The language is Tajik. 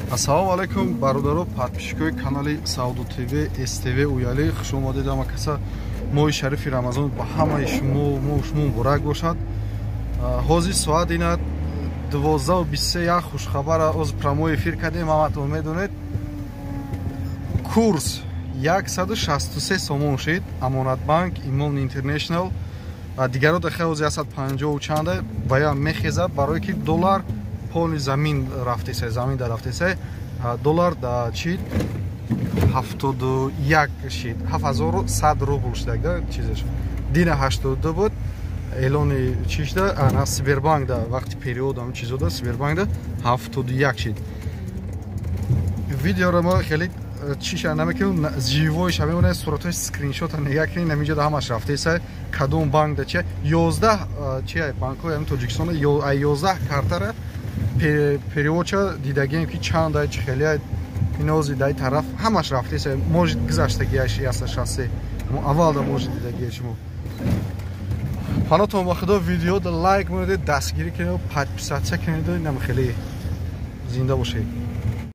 Ассалому алайкум, бародаро, подписчикои канали Сауду ТВ, СТВ Уяли, хуш омадед ҳама каса. Моҳи шарифи Рамазон ба ҳамаи шумо, мо шумо муборак бошад. Ҳозир соат ина 12:23. Як хушхабара оз прямой эфир кардем, ҳаматон медонед. Курс 163 сомон шид, Амонатбанк, Имон Интернешнл ва дигаро дахе оз 150 чанда ва я мехеза, барое ки доллар поли замин рафтеса, замин да рафтеса. Доллар да чи 71 шид, 7100 рубл шудак да чизаш. Дина 82 буд эълони чи шуда, ана Сбербанк да вақти период ам чизо да Сбербанк да 71 шид. Видеоро мо хеле чиша намекунем, живой ша мемонад, суратҳои скриншота нигаҳ кунед, наминҷо да ҳамаш рафтеса, кадом банк да чи 11 чи банкҳои ҳамин Тоҷикистон 11 картара переводча дидагием, ки чанда чи хеле инози дай тараф ҳамаш рафтеса, может, гузаштагиаш 163 аввал да может дидагия шумо. Панотон ба худо, видео да лайк монед, дастгирӣ кунед, подписаться кунед, инам хеле зинда бошед.